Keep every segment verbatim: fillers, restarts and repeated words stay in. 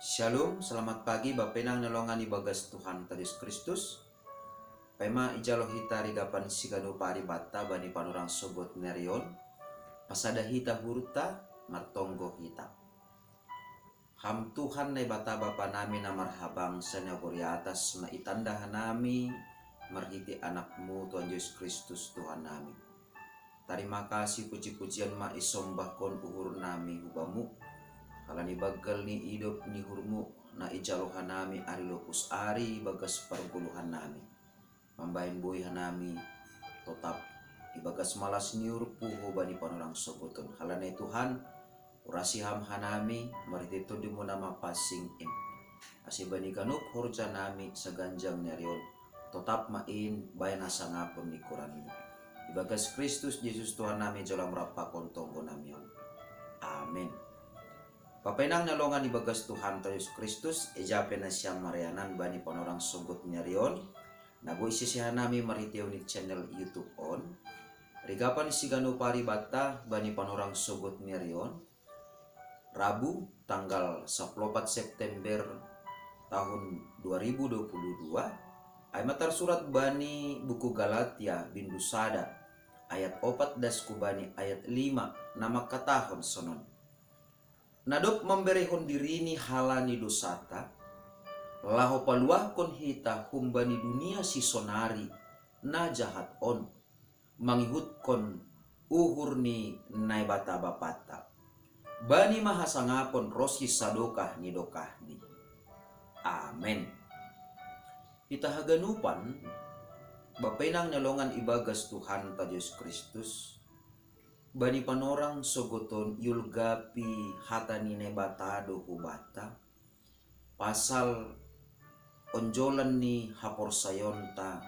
Shalom, selamat pagi, bapenang nelongan ibagas Tuhan Yesus Kristus. Pema ijalo hita rigapan sigano pari bata bani panorang sogot nerion. Pasada hita hurta, martonggo hita. Ham Tuhan Naibata Bapa nami na marhabang sanya gori atas, ma itanda hanami marhiti Anakmu Tuhan Yesus Kristus Tuhan nami. Tarima kasih, puji-pujian ma isombahkon uhur nami hubamu, halani baggal ni idop ni uhurmu na ijalo hanami ari lopus ari ibagas pargoluhan nami. Mambahen boi hanami totap ibagas malas ni uhurmu bani panorang sogoton. Halani Tuhan, urasi ham hanami marhite Tondimu na mapansing in. Ase bani ganup horja nami saganjang nerion, totap ma in bahen hasangapon ni goranmu. Ibagas Kristus Jesus Tuhan nami jalo marampakon tonggo nami on. Amen. Papenang nelongan ibagas Tuhan Yesus Kristus, ejape na siam marianan bani panorang sogot nerion, na boi sese hanami marhite ni channel YouTube on. Rigapan sigano pari bata bani panorang sogot nerion, Rabu tanggal saplopat September tahun dua ribu dua puluh dua, ai ma tarsurat bani buku Galatia bindu sada ayat opat das ku bani ayat lima na mangkatahon sonon. Na dob mamberehon dirini halani dosata, laho paluahkon hita humbani dunia sisonari na jahat on, mangihutkon uhur ni Naibata Bapanta. Bani ma hasangapon ronsi sadokah ni dokahni. Amen. Hita haganupan, bapenang nelongan ibagas Tuhanta Jesus Kristus, bani panorang sogoton iulgapi hata ni Naibata do hubanta, pasal onjolan ni haporsayaonta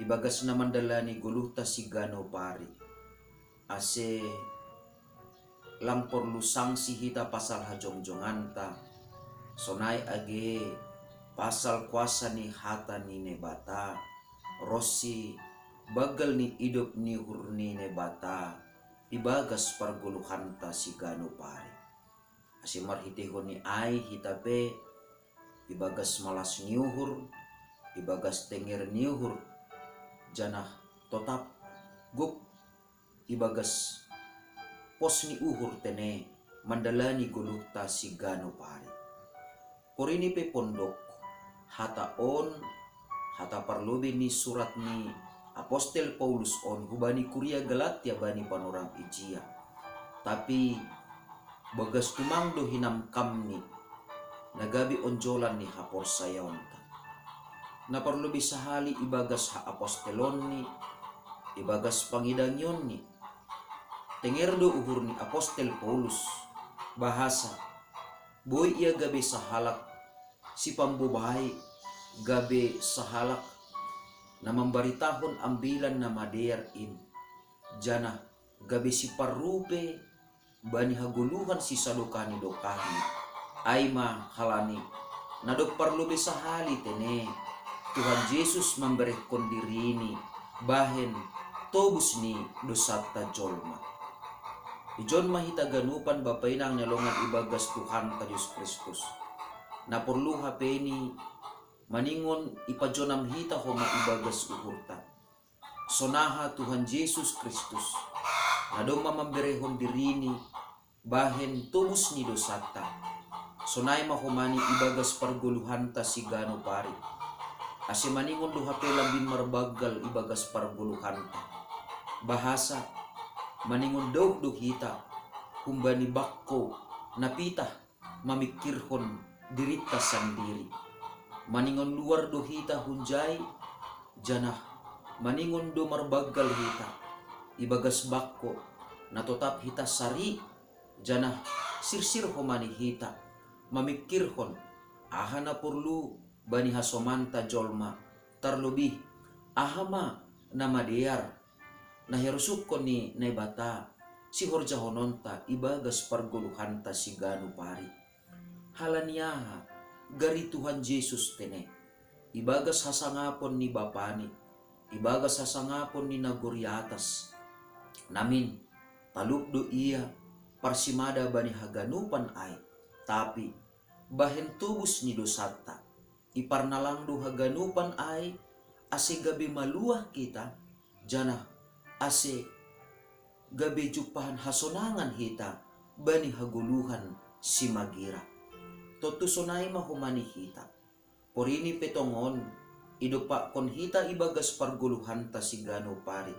ibagas na mandalani goluhta sigano pari, ase lang porlu sangsi hita pasal hajongjonganta, sonai age pasal kuasa ni hata ni Naibata, ronsi baggal ni idop ni uhur ni Naibata ibagas pargoluhanta sigano pari. Ase marhitehon ni ai hita pe ibagas malas ni uhur, ibagas tenger ni uhur, janah totap gok ibagas pos ni uhur tene mandalani goluhta sigano pari. Porini pe pondok hata on, hata parlobei ni surat ni apostel Paulus on hubani kuria Galatia bani panorang ijia. Tapi bagas tumang do hinamkamni na gabe onjolan ni haporsayaonta. Na parlobei sahali ibagas haapostelonni, ibagas pangidangionNi. Tenger do uhur ni apostel Paulus, bahasa boi ia gabe sahalak sipambobai, gabe sahalak na mambaritahon Ambilan Namadear in, janah gabe siparrupe bani hagoluhan sisadokah ni dokahni. Ai ma halani na dob parlobei sahali tene Tuhan Jesus mamberehkon diriNi bahen tobus ni dousanta jolma. Ijon ma hita ganupan bapenang nelongan ibagas Tuhanta Jesus Kristus. Na porlu hapeni maningon ipajonam hita homa ibagas uhurta. Sonaha Tuhan Jesus Kristus, na domma mamberehon diriNi bahen tobus ni dousanta, sonai ma homa ni ibagas pargoluhanta sigano pari. Ase maningon do hape lambin marbanggal ibagas pargoluhanta. Bahasa maningon daoh do hita humbani bangko na pitah mamingkirhon dirinta sandiri. Maningon luar do hita hunjai, janah maningon do marbanggal hita ibagas bangko na totap hita sari, janah sirsir homa ni hita mamingkirhon aha na porlu bani hasomanta jolma, tarlobih aha ma na madear na herosuhkon ni Naibata sihorjahononta ibagas pargoluhanta sigano pari. Halani aha? Gari Tuhan Jesus tene, ibagas hasangapon ni BapaNi, ibagas hasangapon ni nagori atas, namin talup do Ia parsimada bani haganupan ai, tapi bahen tobus ni dosanta. Iparnalang do haganupan ai, ase gabe maluah hita, janah ase gabe jumpahan hasonangan hita bani hagoluhan simagira. Tontu sonai ma homa ni hita. Porini pe tongon, idompakkon hita ibagas pargoluhanta siganup ari.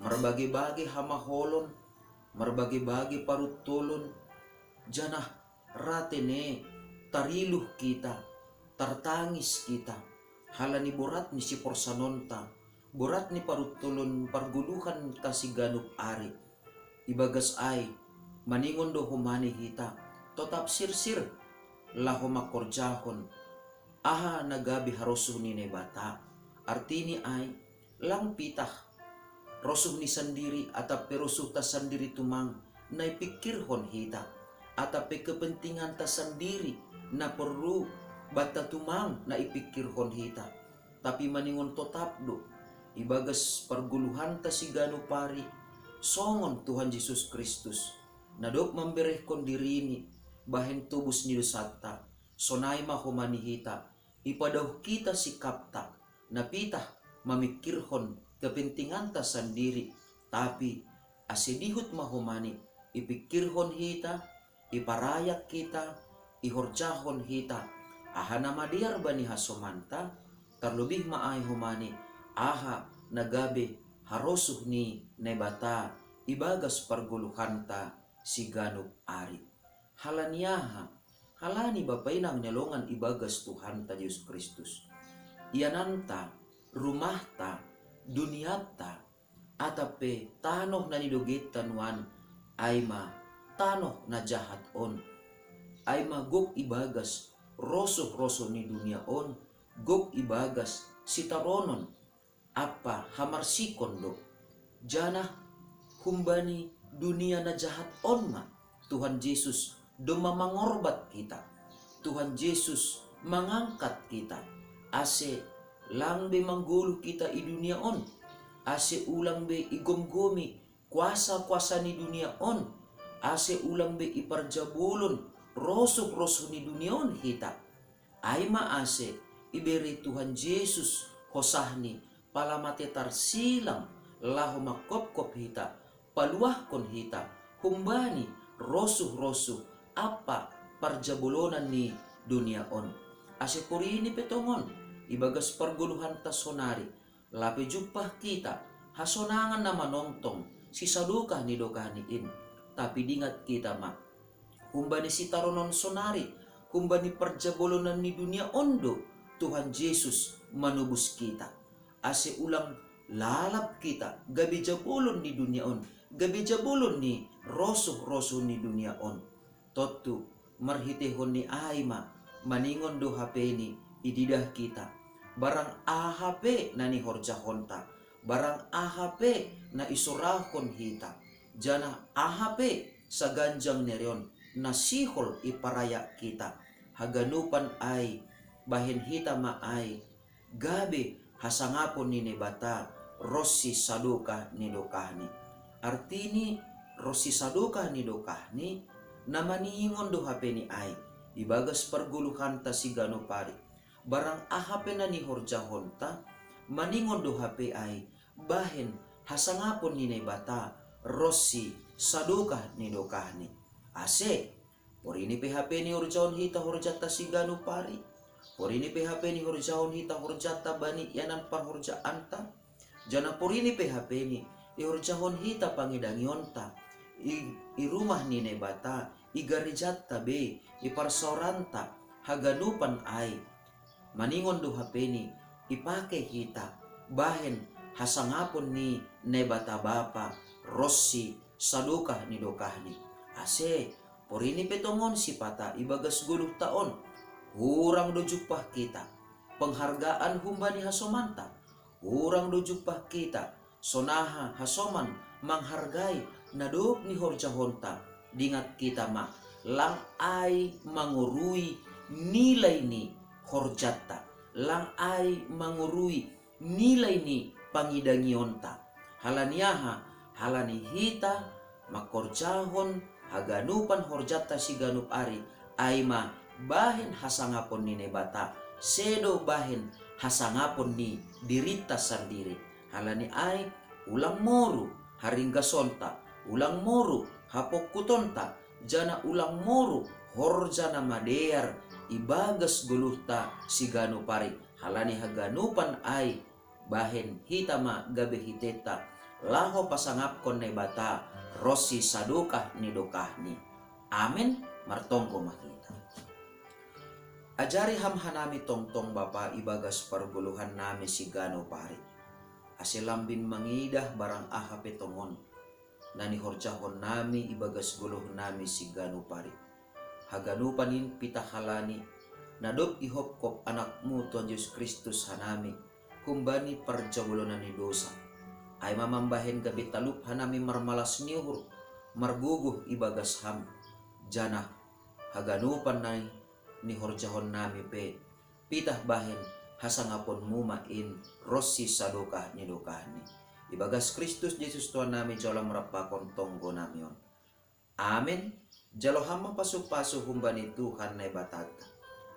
Marbage-bage hamaholon, marbage-bage paruntolon, janah ra tene tariluh hita, tartangis hita, halani borat ni siporsanonta, borat ni paruntolon pargoluhanta siganup ari. Ibagas ai, maningon do homa ni hita, totap sirsir, laho mangkorjahon aha na gabe harosuh ni Naibata. Artini ai, lang pitah rosuh ni sandiri atap pe rosuhta sandiri tumang na ipingkirhon hita, atap pe kepentinganta sandiri na porlu banta tumang na ipingkirhon hita. Tapi maningon totap do, ibagas pargoluhanta siganup ari, songon Tuhan Jesus Kristus, na dob mamberehkon dirini bahen tobus ni dosanta, sonai ma homa ni hita, ipadaoh hita sikapta, na pitah mamingkirhon kepentinganta sandiri, tapi ase dihut ma homa ni ipingkirhon hita, iparayak hita, ihorjahon hita, aha na madear bani hasomanta, tarlobih ma ai homa ni aha na gabe harosuh ni Naibata ibagas pargoluhanta siganup ari. Halani aha? Halani bapa inang na hinaholongan ibagas Tuhanta Jesus Kristus. Iananta, rumahta, dunianta, atap pe tanoh na nidogeitta nuan, ai ma tanoh na jahat on. Ai ma gok ibagas rosuh-rosuh ni dunia on, gok ibagas sitaronon ampa hamarsikon do. Janah humbani dunia na jahat on ma Tuhan Jesus domma mangorbat hita. Tuhan Jesus mangangkat hita, ase lang be manggoluh hita i dunia on, ase ulang be igomgomi kuasa-kuasa ni dunia on, ase ulang be iparjabolon rosuh-rosuh ni dunia on hita. Ai ma ase ibere Tuhan Jesus hosahni pala mate tarsilang laho mangkopkop hita, paluahkon hita humbani rosuh-rosuh ampa parjabolonan ni dunia on. Ase porini pe tongon, ibagas pargoluhanta sonari, lape jumpah hita hasonangan na manongtong sisadokah ni dokahni in. Tapi dingat hita ma, humbani sitaronon sonari, humbani parjabolonan ni dunia on do Tuhan Jesus manobus hita. Ase ulang lalap hita gabe jabolon ni dunia on, gabe jabolon ni rosuh-rosuh ni dunia on. Tontu marhiteihon ni ai ma, maningon do hape ni ididah hita. Barang aha pe na nihorjahonta, barang aha pe na isorahon hita, janah aha pe saganjang ni ari on na sihol iparayak hita, haganupan ai bahen hita ma ai gabe hasangapon ni Naibata ronsi sadokah ni dokahni. Artini, ronsi sadokah ni dokahni, na maningon do hape ni ai ibagas pargoluhanta siganup ari. Barang aha pe na nihorjahonta, maningon do hape ai bahen hasangapon ni Naibata ronsi sadokah ni dokahni. Ase porini pe hape nihorjahon hita horjanta siganup ari, porini pe hape nihorjahon hita horjanta bani ianan parhorjaanta, janah porini pe hape ni ihorjahon hita pangidangionta i, i rumah ni Naibata, i garejanta be, i parsaoranta, haganupan ai, maningon do hape ni ipake hita bahen hasangapon ni Naibata Bapa ronsi sadokah ni dokahni. Ase porini pe tongon sipata ibagas goluhta on, hurang do jumpah hita penghargaan humbani hasomanta, hurang do jumpah hita sonaha hasoman manghargai na dob nihorjahonta. Dingat hita ma, lang ai mangorui nilai ni horjanta, lang ai mangorui nilai ni pangidangionta. Halani aha? Halani hita mangkorjahon haganupan horjanta siganup ari, ai ma Bahen hasangapon ni Naibata, sedo bahen hasangapon ni dirita sandiri. Halani ai, ulang moru haringgasonta, ulang moru hapokkutonta, jana ulang moru horja na madear ibagas goluhta siganup ari. Halani haganupan ai, bahen hita ma gabe hiteta laho pasangapkon Naibata ronsi sadokah ni dokahni. Amen. Martonggo ma hita. Ajari Ham hanami tongtong Bapa ibagas pargoluhannami siganup ari, ase lambin mangidah barang aha pe tongon na nihorjahonnami ibagas goluhnami siganup ari. Haganupan in pitah halani, na dob ihopkop AnakMu Tuhan Jesus Kristus hanami humbani parjabolonan ni dosa. Ai ma mambahen gabe talup hanami marmalas ni uhur, margogoh ibagas Ham, janah haganupan na nihorjahonnami pe pitah bahen hasangaponMu ma in ronsi sadokah ni dokahni. Ibagas Kristus Jesus Tuhannami, jalo Ham rap pakon tonggonami on. Amen. Jalo Ham ma pasupasu humbani Tuhan Naibatanta.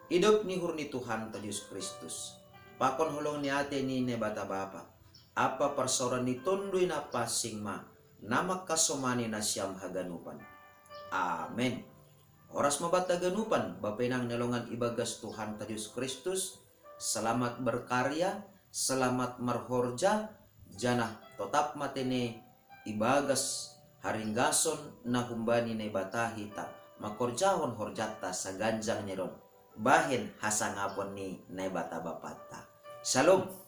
Idop ni uhur ni Tuhanta Jesus Kristus, pakon holong ni atei ni Naibata Bapa, ampa parsaoran ni Tonduy Napansing ma na mangkasomani nasiam haganupan. Amen. Horas ma banta haganupan, bapenang na longan ibagas Tuhanta Jesus Kristus. Selamat berkarya, selamat marhorja, janah totap ma tene ibagas haringgason na humbani Naibata hita, mangkorjahon horjanta saganjang ni ari on bahen hasangapon ni Naibata Bapanta. Shalom.